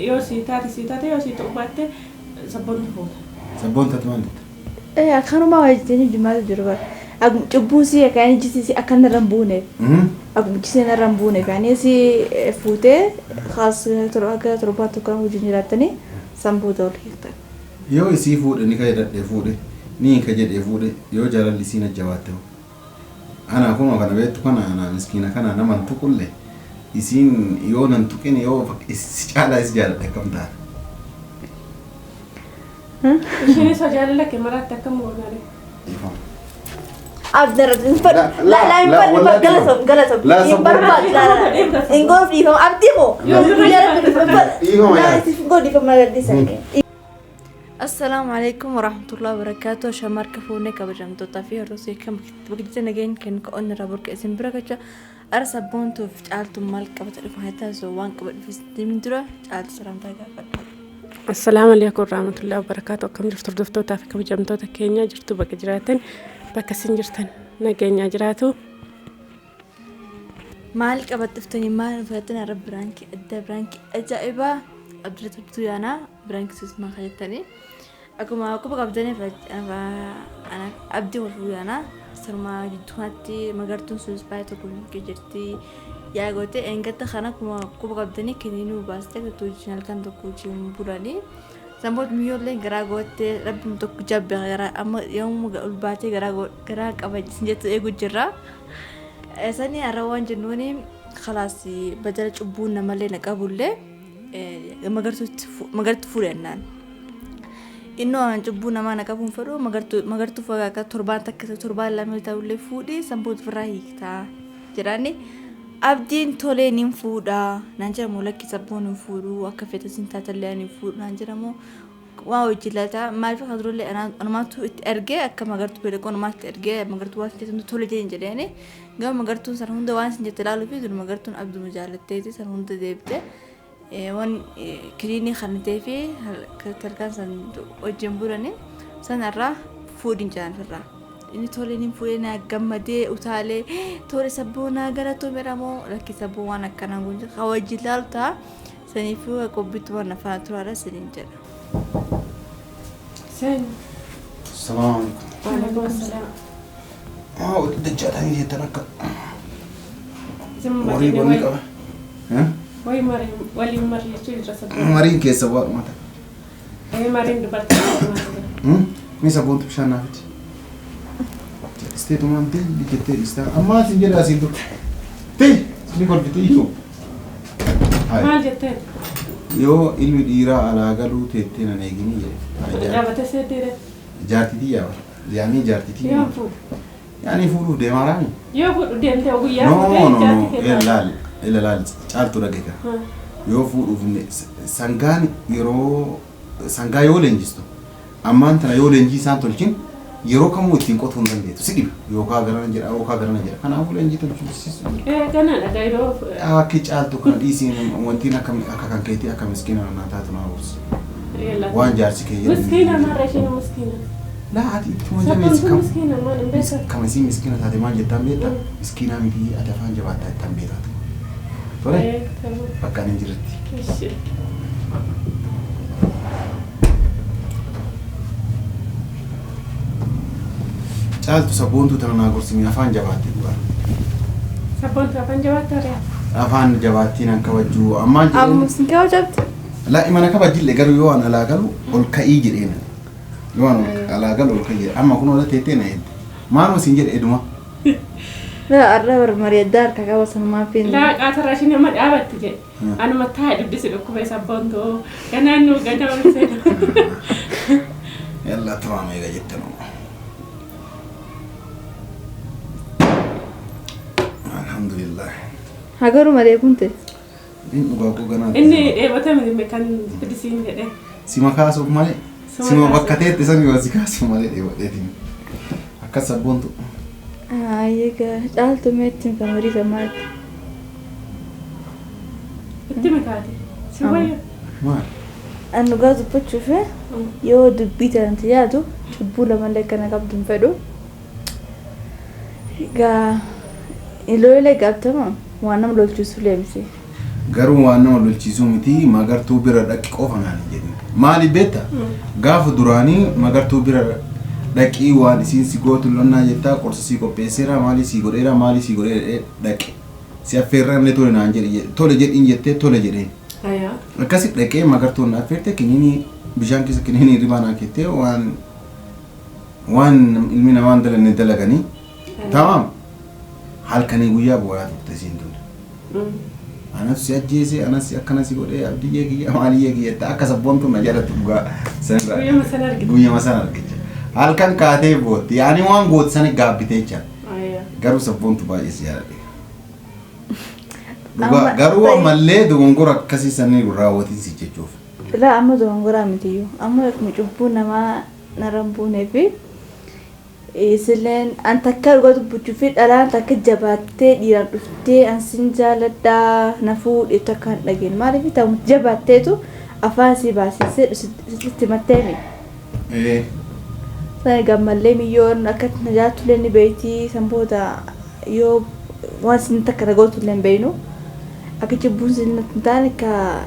Yoo sii taate sii taate, yoo sii ta'uu baatte sabboontu fuuta. Sabboontu maal jetta? Akkanumaa waa jettanii jimaatu jiru bara. Akkuma cubbuun sii akka inni jisii akka inni irra hin buuneef. Akkuma jisii irra hin buuneef. Ani si fuutee kaas akka torbaa tokko wajjin jiraattanii san booda ol hiiktan. Yoo isii fuudhe, ni ka jedhadhe fuudhe, ni ka jedhee fuudhe, yoo jaalalli isiin ajjabaatte hoo? Ana kunoo kana beektu, kana ana miskiina kana nama hin tuqulle, isiin yoo nan tuqin, yoo si caalaa is jaaladhe akkam taata? Isheenis hoo jaalala kee maraatti akkam goonare? Dhiifama. Abdarra hin fadhu. La La hin la fadhu. wallahi Galatoom galatoom. La Hin sabboon barbaadu. La la hin godhuuf dhiifama. Abdii moo? Guyyaa rabbi hin fadhu. Dhiifama La yaa. siif godhu dhiifama gadhiisa. Assalaamu alaikum warahmatullahi wabarakatuh. Shamarka fuunee kabajamtootaa fi hordoftoota kan bakka nageenya kan ka'oon irraa burqe isin bira gacha. Ara sabboontuuf caaltuun maal qabata dhufa haa taasisu waan qaba dhufis dura caaltu salaamtaa gaafadha. Assalaamu alaikum warahmatullahi wabarakaatu. Akkam jirtu hordoftootaa fi kabajamtoota keenya? Jirtu bakka jiraatan, bakka isin jirtan nageenyaa jiraatu. Maal qabatte dhuftanii, maal fudhattan? Har'a biraankii adda, biraankii ajaa'ibaa Abdurratti hojjetu yaana. Biraankii sus maal jettanii akkuma quba qabdaniif abdii wal fuudhu yaana. Sanumaa jidduu kanatti magartuun sunis baay'ee tokko jirti. Yaa goote eengatta kana akkuma quba qabdanii kenninuu baastee akka wajjin halkan tokko wajjin bulanii. Sanboot miyyoollee garaa goottee rabbiin tokko jabbe garaa amma yommuu ol baatee garaa garaa qaba isin jettu eegu jirra. Sani har'a waan jennuuni khalaas badala cubbuun namallee na qabullee magartuutti magartuu fuudhannaan. Innoo an cubbuu namaa na qabuun fedhu, magartuu magartuu akka torbaan takka torbaan lama ta'ullee fuudhii sanboot ofirraa hiiktaa jedhaani. Abdiin tolee nin fuudhaa naan jedhamu, lakki sabboon hin fuudhuu, akka fedha sin taatallee ani hin fuudhu naan jedhamu. Waa hojii laata maaliif akka durallee anumaatu itti ergee akka magartuu beeku, anumaatti ergee magartuu waan sin jettu tole jedhin jedheeni. Gama magartuun san hunda waan sin jette ilaaluu fi dur magartuun abduma jaallatteeti san hunda deebite waan kiliinii kan ta'ee fi tarkaan san wajjin bulanii san irraa fuudhin jedhan irraa. Inni tolee ni fuudhee naa gammadee utaalee tole sabboonaa galatoomedha moo lakki sabboo waan akkanaa kun kan wajjin ilaalu ta'a. Saniifuu qophiitti waan afaan turaadha saniin jedha. Sen. Salaamu alaikum. Waalaikum assalaam. Maa walitti dachaatanii jettan akka Isin horii bonni qaba. Wayi marii waliin mari'achuu irra sabboon. Mariin keessa bu'aa dhumata. Mariin dubartii maal? Ni sabboontu bishaan naaf fidi. Isteetumaan dilli jettee dhiistaa. Ammaa isin jedha asiin dur. Tee ni kolfite iyyuu. Maal jetteen? Yoo ilmi dhiiraa alaa galuu teettee nan eeginii jedhe. Dhaabatee seeteere. Jaartitii yaa yaanii jaartitii. Yoo fuudhu. Yaanii fuudhuuf deemaa raani. Yoo fuudhu deemtee guyyaa No fuutee no no jaartii kee taate. Ilaal ilaal caaltu dhageeka. Yoo fuudhuuf sangaan yeroo sangaa yoo leenjistu, ammaan tana yoo leenjii isaan tolchin, yeroo kamuu ittiin qotuu hin dandeettu, si dhiba, yookaan garana jedha yookaan garana jedha. Kanaafuu leenjii tolchisiisu. Kana dhagaa yeroo. Akki caaltu kana dhiisiin wantiin akka akka kan keetii akka miskiina naa taatu naa gorsi. Waan jaarsi kee jedhu. Miskiina maarra isheen miskiina. Laa ati ittuma jabeessi Sabboontu kam. miskiina maal hin beekan. Kama isiin miskiina taate maal jettaan beektaa? Miskiinaa miti, ati afaan jabaattaa jettaan beektaatu. Tole bakka ani hin jirretti. Caaltu sabboontuu tana naa gorsimi, afaan jabaatte dhugaa. Sabboontu afaan jabaattaa re'a. Afaan jabaattiin an kabajju ammaan Amma jedheen. sin kabajabte. Laa imana kabajjille, garuu yoo an alaa galu ol ka'ii jedheen. Yoo an alaa galu ol ka'ii jedhe, amma kun ola teettee na eegde. Maaluma siin jedhe eduma. Laa arra bar marii addaa harka qaba sanumaa fi. Laa qaatarraa isheen amma dhaabatti jedhe. Anuma taa'e dugdi si dhukkube sabboontu. Ganaan nu ganaa ol seena. Yalla tamaam eega jette noo. Alhamdulillah. Hagaruu malee kun ta'e. Inni dhugaa koo ganaa. Inni dheebotee miti kan fidisiin jedhe. Sima kaasuuf malee. Sima Sima kaasuuf. bakka teette san yoo si kaasuuf malee dheebodheetiin. Akkas sabboontu. Egaa caaltu meetti kan marii kan maalitti? Itti mikaate. Si wayya. Maal? An dhugaa dubbachuuf yoo dubbii tanatti yaadu cubbuu lamallee akkana qabdu hin fedhu. Egaa lola gaabtama waan nama lolchiisu leemsi. Garuu waan nama lolchiisuu miti Magartuu bira dhaqi qofa naan hin jedhin. Maali beekta? Gaafa duraanii Magartuu bira dhaqii waan isiin si gootu lonnaa jettaa qorsa sii qopheesseera maalii sii godheera maalii sii godheera jedhee dhaqe. Si affeerraan illee tole naan jedhi tole jedhiin jettee tole jedheen. Ayaa. Akkasi dhaqee Magartuun na affeerte kiniinii bishaan keessa kiniinii hirribaa naa kettee waan waan ilmi namaa hin dalanne dalaganii. Tamaam. Halkanii guyyaa booyaa turte isiin tun. Anas si ajjeese, anas si akkana si godhee, abdiyyee kiyya, maaliyyee kiyya jetta akka sabboontuun na jaalattu dhugaa sanirraa. Guyyama sana argite. Guyyama sana argicha. Halkan kaatee bootti. Yaani waan goote sana gaabbitee jecha. Ayaa. Garuu sabboontu baay'ee si jaaladhe. Dhugaa Amma- garuu ammallee dogongora akkasii sanii raawwatiin si jechuuf. Laa amma dogongoraa mitiyyuu. Amma akkuma cubbuu namaa narra hin buunee fi Isilleen an takka dhugaa dubbachuu fi dhalaan takka jabaattee dhiiraan dhuftee an sin jaaladhaa na fuudhi takka hin dhageen maaliif ta'u jabaatteetu afaan sii baasisee sitti himatteemi. Ee. Sana gammallee miyyoon akka na jaalatullee ni beekti san booda yoo waan sin takka na gootullee hin beeknu akka cubbuun sin hin taane akka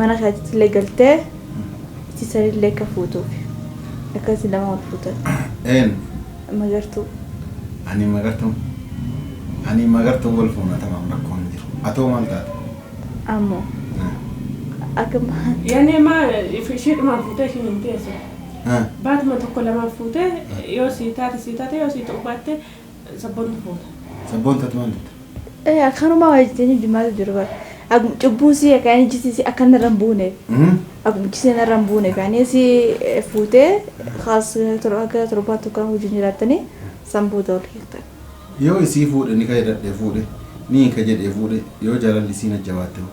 mana keetti illee galtee Ichi sanillee akka fuutuuf. Akka isin lama wal fuutan. Een. Magartuu. Ani magartuu. Ani magartuu wal fuuna tamaam rakkoon hin jiru. Atoo maal taate? Ammoo. Akka Yaani maa isheedhumaan fuutee ishiin hin teessu. Baatuma tokko lamaan fuutee yoo sii taate sii taate yoo sii ta'uu baatte sabboontu fuuta. Sabboontu maal jette? Ee akkanumaa waa jettee jimaatu jiru bara. Akkuma cubbuun sii akka inni jisii akka inni irra hin buuneef. Akkuma jisii irra hin buuneef ani si fuutee kaas akka torbaa tokko wajjin jiraattanii san booda wal hiiktan. Yoo isii fuudhe ni ka jedhadhe fuudhe ni ka jedhe fuudhe yoo jaalalli isii na jabaatte hoo.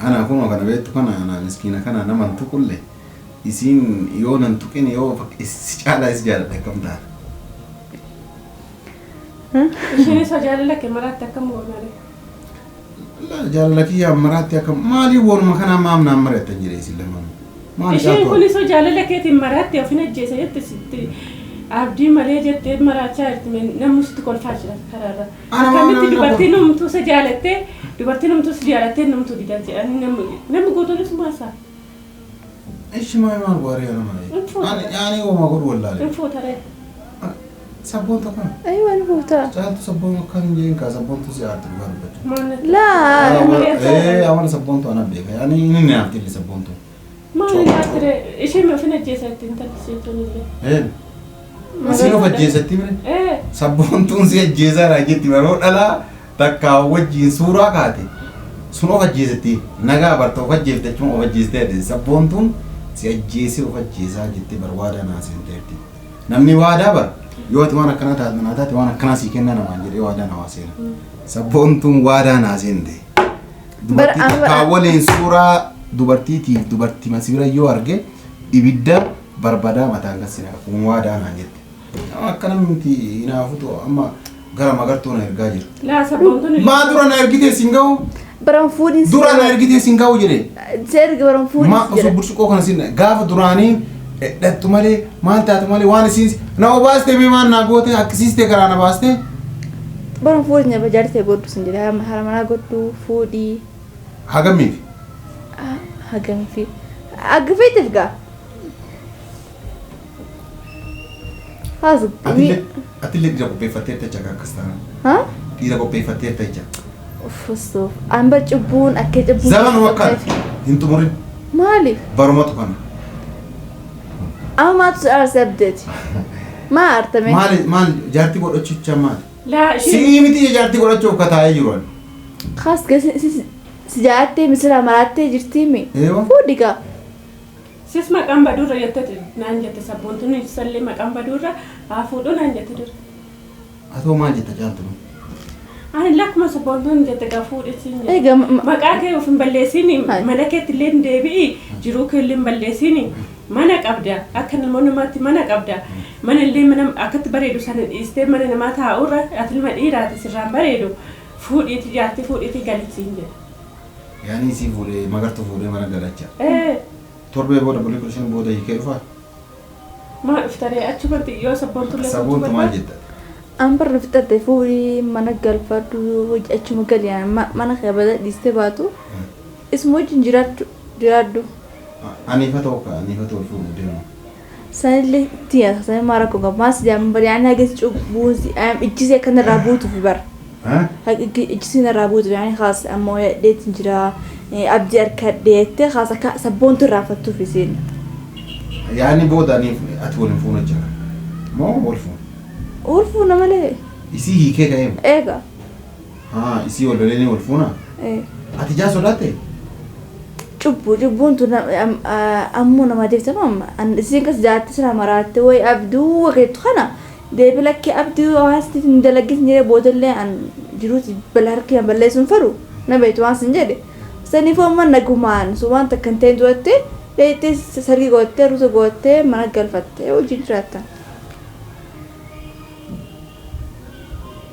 Ana kunoo kana beektu kana ana miskiina kana nama hin tuqulle isiin yoo nan tuqin yoo si caalaa is jaaladhe akkam taata. Isheenis hoo jaalala kee maraatti akkam goonare? La jaalala kiyyaa maraatti akkam maalii waanuma kanaa maam naan mari'attan jedhe isin lamaan. Maali Isheen caaltuu? kunis hoo jaalala keetiin maraatti ofin ajjeesa jette sitti abdii malee jettee maraachaa jirti mee namni sitti kolfaa jira karaarra. Ana maal Akkamitti namni dubartiin homtuu isa jaalattee dubartiin homtuu si jaalattee namtuu didan jedhanii namni namni guutuunis maasaa. Ishi maal maal waaree ana malee. Hin fuuta. Ani ani homaa godhu wallaalee. Hin fuuta ree. Sabboon tokko. Aywa ni fuuta. Caaltu sabboon akkan hin jeen kaa sabboontu si aarti dhugaa dubbachuu. Maal natti? Laa. Ee amala sabboontu ana beeka. Ani inni ni naaf tilli sabboontu. Maal inni aarti ishee ofin ajjeesa ittiin talli illee. Ee. Isiin of ajjeesatti mire. Ee. Sabboontuun si ajjeesaadha jetti yeroo dhalaa takkaa wajjiin suuraa kaate sun of ajjeesetti nagaa barta of ajjeefte jechuun of ajjeestee adde sabboontuun si ajjeesee of ajjeesaa jettee bar waadaa naa seenteerti. Namni waadaa bar yoo ati waan akkanaa taate naa taate waan akkanaa sii kennaa namaan jedhee waadaa namaa seena. Sabboontuun waadaa naa seente. Dubartii Bar- takkaa waliin suuraa dubartiitiif dubartii masibira yoo arge ibidda barbadaa mataan kan seenaa kun waadaa naan jette. Nama akkana miti hinaafutu amma gara magartuu na ergaa jira. Laa sabboontuun Maa dura na ergitee siin ga'u? Baran fuudhin si Dura na ergitee siin ga'u jedhe. Si erga baran fuudhin Maa si osoo jedha. burcuqqoo kana siin gaafa duraanii dhattu malee maal taatu malee waan isiin na obaastee mee maal naa goote akkisiistee garaa na baastee. Baran fuudhin jedha jaartee godhu sin jedha haala manaa godhu fuudhii Hagamiif? hagamiif akka feeteef gaa. Haas Atillee atillee dhiira qopheeffatteerta jecha akka akkas taana. Ha? Dhiira qopheeffatteerta jecha. Uffisuuf. An bar cubbuun akka cubbuun. Zamanuma akkana hin xumurin Maaliif? barumatu kana. Amma maatu si aarse abdeeti? Maa aartame? Maali maal jaartii godhachuu jecha maali? Laa isheen Si'ii miti jaartii godhachuuf ka taa'ee jiru ani. Kaas si si jaattee misira maraattee jirtiimi? Eewa. Fuudhi gaa. Sis maqaan baduurra jette naan jette sabboontuun isallee maqaan baduurra haa fuudhuu naan jette dura. Atoo maal jetta caaltu? Ani lakkuma sabboontuun jette gaa fuudhi siin jette. Egaa Maqaa kee of hin balleessini Hai. mana keetti illee hin deebi'i jiruu kee illee hin balleessini mana qabda akka namoonni namaatti mana qabda mana illee mana akkatti bareedu sana dhiistee mana namaa taa'urra ati ilma dhiiraati sirraan bareedu fuudhiiti jaartii fuudhiiti galisiin jedhe. Yaani isii fuudhee magartuu fuudhee mana galacha. Ee Torbee booda bulii 15 booda hiikee dhufaa? Maa dhuftaree achumatti yoo sabboontu illee Sabboontu maal jetta? An barra fixatte fuudhii mana galfadhu achuma gali mana kee bada dhiistee baatu isuma wajjin jiraadhu jiraadhu. Aniifa ta'u ka aniifa ta'u fuudhu deema. Sanillee itti yaasa sanillee maal rakkoo qaba maas jedhamu bari ani hagas cubbuun ijjisee akkanarraa buutuuf bara. Ijjisee narraa buutuuf yaani haas ammoo yadheetiin jira abdii harkadheettee haas akka sabboontu irraa fattuuf isiin. Yaani booda aniif ati waliin fuuna jira. Moo wal fuuna? Wal fuuna malee. Isii hiikee ka'eem. Eega. Haa isii wal lolee wal fuuna? Ati jaa sodaatte? Cubbuu cubbuun tun ammoo nama deebitama amma isiin kas jaatti sira maraatte wayi abduu wakeettu kana deebi lakkee abduu waan sitti hin dalagin jedhee boodallee an jiruuti bala harki na balleessuun fedhu na beektu waan sin jedhe saniifuu amma nagumaan sun waan takka hin ta'in duratti dheettee sargii goottee ruuta goottee mana galfattee wajjin jiraattan.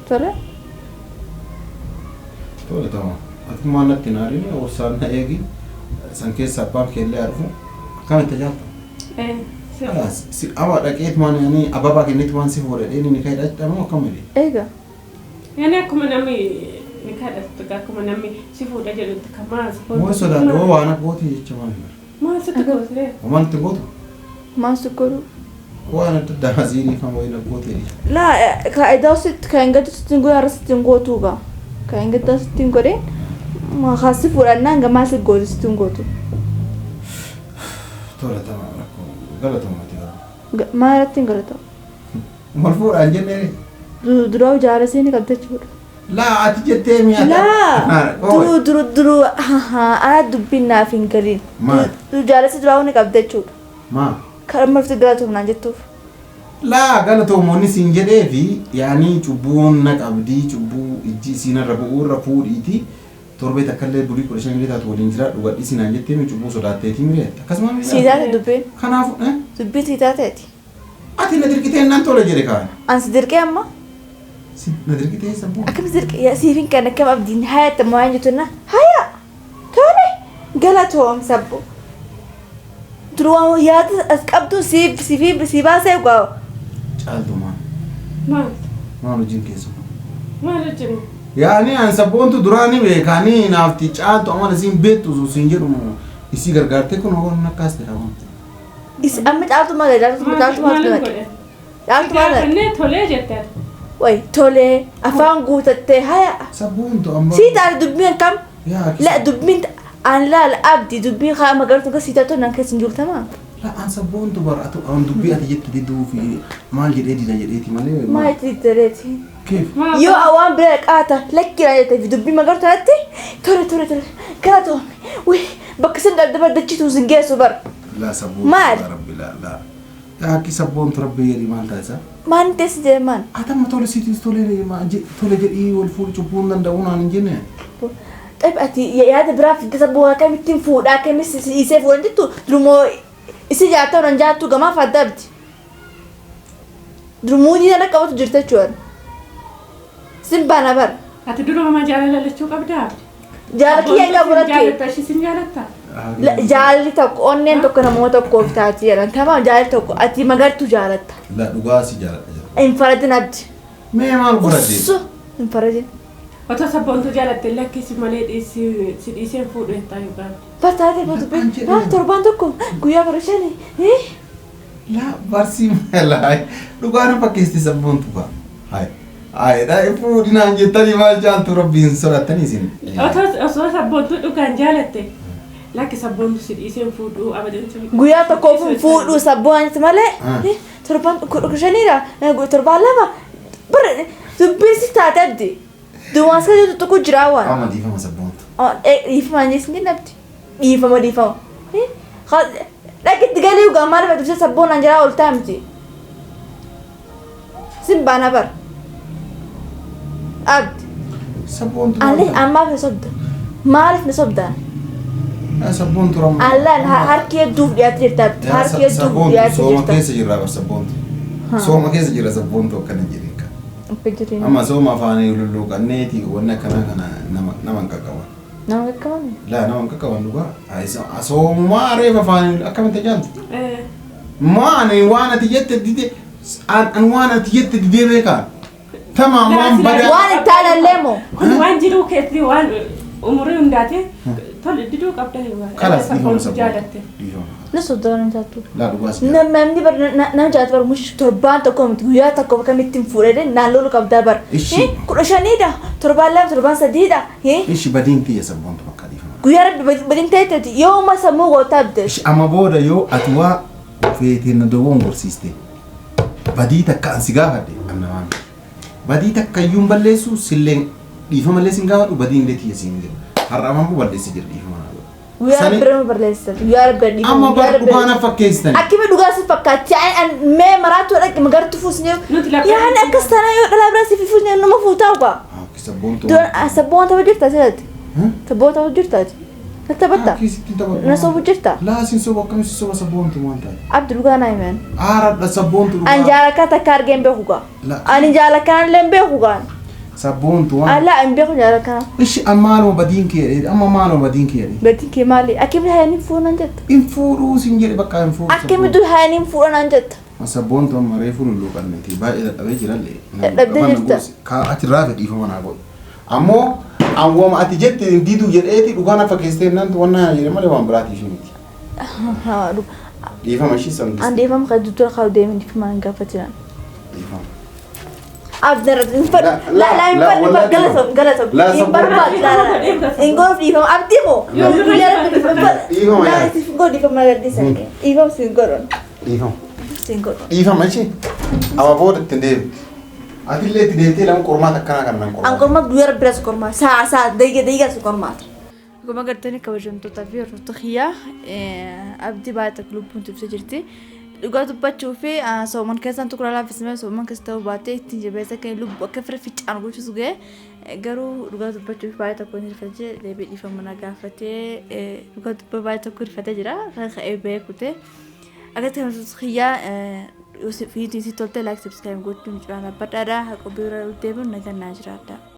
Tole. Tole tamam. Ati maal natti hin aarin obsaan na eegi. San keessa abbaan kee illee haa dhufu. Akkamitti jaaltu? Kalaas si awa dhaqeet maan yaani ababaa kenneet waan si fuudhadhee inni ni ka'edha moo akkam jedhe? Eega. Yaani akkuma namni ni kadhatu akkuma namni si fuudha jedhutti kan maal si Moo sodaadhe hoo waan akka goote jecha maal hin Maal sitti goote? Homaan itti gootu? Maal si godhu? Waan adda addaa ziinii kan wayii na goote. Laa kaa'idaa sitti kan gadi sitti hin godhe har'a sitti hin gootuu gaa. Kan gadi sitti hin godhe kaasi fuudhannaan gamaa si gootu sitti hin gootu. Tola tamam rakkoo galatoomati garuu. Maal irratti hin galatamu? Wal fuudhaan jennee. Duraa jaalasee ni qabda jechuudha. Laa ati jettee mi'a. Laa duru duru duru ana dubbiin naaf hin galin. Maal? Jaalasee duraa ni qabda jechuudha. Maa? Kan amma dhufte galatoom naan jettuuf. Laa galatoomoonni siin jedhee fi yaani cubbuun na qabdii cubbuu ijji isiin irra bu'uu irra fuudhiiti torbee takka illee bulii 15 illee taatu waliin jiraadhu gadhiisi naan jettee mi cubbuu sodaatteetii miree akkasuma mi Sii taate dubbiin. Kanaafuu Dubbiin sii taateeti. Ati na dirqitee naan tola jedhe kaan. An si dirqee amma? Si na dirqitee sabbuu. Akkam si dirqee siif hin kan akkam abdiin hayatta moo waan jettu na haya tole galatoom sabbu. Duruu yaada as qabdu siif siif si baasee gaa. Caaltu maal? Maal? Maal hojiin keessa kun? Maal hojjennu? Yaani an sabboontu duraanii beekaanii naafti caaltu amala isiin beektu osoo siin jedhu isii gargaartee kun waan akkas ta'e waan. Is amma caaltu maal caaltu caaltu maal Maalin naqe? godhe? Caaltu maal naqe? Gaafannee tolee jette ati. Way tolee afaan guutattee haya. Sabboontu amma. Sii taate dubbiin akkam? Yaa La dubbiin an laala abdi dubbiin haa magartu kan sii taatu nan keessa hin jirtama. La an sabboontu bara atu an dubbii ati jette diduu fi maal jedhee dida jedheeti malee. Maal itti diddereeti? Keef? Yoo waan bira qaata lakkina jette fi dubbii magartu kanatti tole tole tole galatoome wii bakka sin dhabde bardachiitu sin geessu bara. La sabboontu. Maal? Rabbi la la. Yaa akki sabboontu rabbi jedhi maal taasisa? Maal teessi jedhe maal? Ati amma tole siitis tole tole jedhii wal fuudhu cubbuu hin danda'u naan hin jenne. Xabi ati yaada biraa fidde sabboo akkamittiin fuudhaa akkamitti si dhiisee fuudhan jettu durumoo isi jaattaa nan jaattu gamaaf adda abdi. Durmuudii nana qabatu jirta jechuudha. Sin baana bara. Ati duruma jaalala lachuu qabdaa abdi? Jaalala kiyya qabu irratti. Jaalatta ishii sin jaalatta? Jaalalli tokko onneen tokko namoota tokkoof taati jedhan. Tamam jaalalli tokko ati magartuu jaalatta. La dhugaa si jaaladha jedha. Hin faradin abdi. Mee maal faradde? Ussu hin faradin. Otoo sabboontuu jaalatte lakkisi malee dhiisi si dhiiseen fuudhu jettaa yookaan. Bartaatee booda dubbii torbaan tokko guyyaa bara shani. La barsii laa dhugaa na fakkeessi sabboontu fa'a. Hai. Hai dha fuudhinaan jettanii maal jaaltu rabbiin sodaattanii isin. Otoo sabboontuu dhugaan jaalatte lakki sabboontu si dhiiseen fuudhu abadan si. Guyyaa tokko fuudhu sabboon malee torbaan kudha shaniidha torbaan lama bara dubbiin si taate abdi. Duwwaan isa jirtu tokko jira waan. Amma dhiifama sabboontu. Dhiifama hin jenne abdi. Dhiifama dhiifama. Dhaqitti galii dhugaa maal fayyadu sabboon an jalaa ol ta'a miti. Sin baana bara. Abdi. Sabboontu. Allee ammaaf na sobda. Maaliif na sobdaan? Sabboontu ramma. Allaan harki hedduuf dhiyaatee jirta abdi. Harki hedduuf dhiyaatee Sooma jirta. keessa jirra bar sabboontu. Sooma keessa jirra sabboontu akkana jedhin kan. Akka jireenya. Amma sooma afaanii lulluuqanneeti wanni akkanaa kana nama nama hin qaqqaban. Nama qaqqabame? Laa nama hin qaqqaban dhugaa. Soomumaa reefa afaanii akkamitti jaaltu? Maa ani waan ati jette dide an waan ati jette didee beekaa? Tamaam waan badaa. Waan itti aanallee moo? Kun waan jiruu keetti waan umurii hundaati tole diduu qabda. Kalas dhiifama sabboontu. Jaalatte. Dhiifama. Na soddoma hin taatu. Laa dhugaas jaalladha. Namni bar nama jaalatu bar mush torbaan tokko miti guyyaa tokko akkamitti hin fuudhee naan lolu qabdaa bar. Ishi. 15dha torbaan 2 torbaan 3dha. Ishi badiin tiyya sabboontu bakka dhiifama. Guyyaa rabbi badin ta'etti yooma sammuu gootaa abde. Ishi amma booda yoo ati waa feetee na dogongorsiiste badii takka an si gaafadhe an namaa miti. Badii takka iyyuu hin balleessu silleen dhiifama illee sin gaafadhu badiin illee tiyya siin jedhu. Har'a ammoo balleessee jira dhiifama naa godhu. Guyyaa Sani- rabbi nama balleessa. Guyyaa rabbi dhiifama. Amma Guyyaa bar rabbi. dhugaa na fakkeessitani. Akkami dhugaa si fakkaatti mee maraatu dhaqi magartu fuusne. Nuti laphee- Yaani akkas taana yoo dhalaa biraa si fuusne nama fuutaa ugaa. Akki sabboontu. Doon sabboon tapha jirta asirratti. Sabboon tapha jirtaati. Natti taphatta. Akkasitti taphadhu. Na sobu jirta. Laa sin soba akkamitti soba sabboontu waan taate. Abdi dhugaa naa himan. Aaradha sabboontu Ani dhugaa. jaalakkaa takka argee hin beeku gaa. La- Ani jaalakkaan illee hin beeku gaa. Sabboontu waan. Allaa hin beeku jaalakkaan. Ishi amma maaluma badiin kee jedhee amma maaluma badiin kee jedhee. Gatiin kee maali? Akkamitti hayaniin fuudhan jetta? Hin fuudhuu sin jedhe bakka hin fuudhu. Akkamitti hayaniin fuudhan jetta? Sabboontu amma reefu lulluuqanneeti baay'ee dadhabee jirallee. Dadhabdee jirta? Ka ati raafe dhiifama naa godhu. Ammoo awwama ati jette hin diduu jedheeti dhugaa na fakkeessitee naan wanna jedhe malee waan biraatiif miti. Dhiifama ishii san An dhiifama kan dudduura kaa'u deemin dhiifama hin gaafatinaan. Dhiifama. Abdi irratti hin fadhu. La- La la hin la- fadhu wallahi galatoom galatoom. La Hin sabboon- barbaadu. La la hin godhuuf dhiifama. Abdi moo? La- Guyyaa rabbi dhiifama. Dhiifama La yaa. siif hin godhu dhiifama gaddisa. Dhiifama siin godhu. Dhiifama. Siin godhu. Dhiifama ishii. Amma booda ittiin deebi'u. Atillee itti deebitee lama qormaata akkanaa kan nan An qormaata. qormaata guyyaa rabbi si qormaata. Saa saa daqiiqa daqiiqa si qormaata. Akkuma agartanii kabajamtootaa fi hordoftoota kiyyaa abdii baay'ee takka lubbuun tubsee jirti. Dhugaa dubbachuu fi sooman keessaan tokko laaffisame sooman keessa ta'uu baatee ittiin jabeessa akka lubbu akka fira ficcaan gochuus ga'e garuu dhugaa dubbachuu fi baay'ee tokko ni rifatee deebii dhiifama na gaafatee dhugaa dubba baay'ee tokko rifatee jira kan ka'ee beekute. Akkatti kabajamtoota kiyyaa fiitiin si tolte like subscribe gochuun cinaa dhaabbadhaadha. Haqa biraa deebiin nagaan naa jiraadha.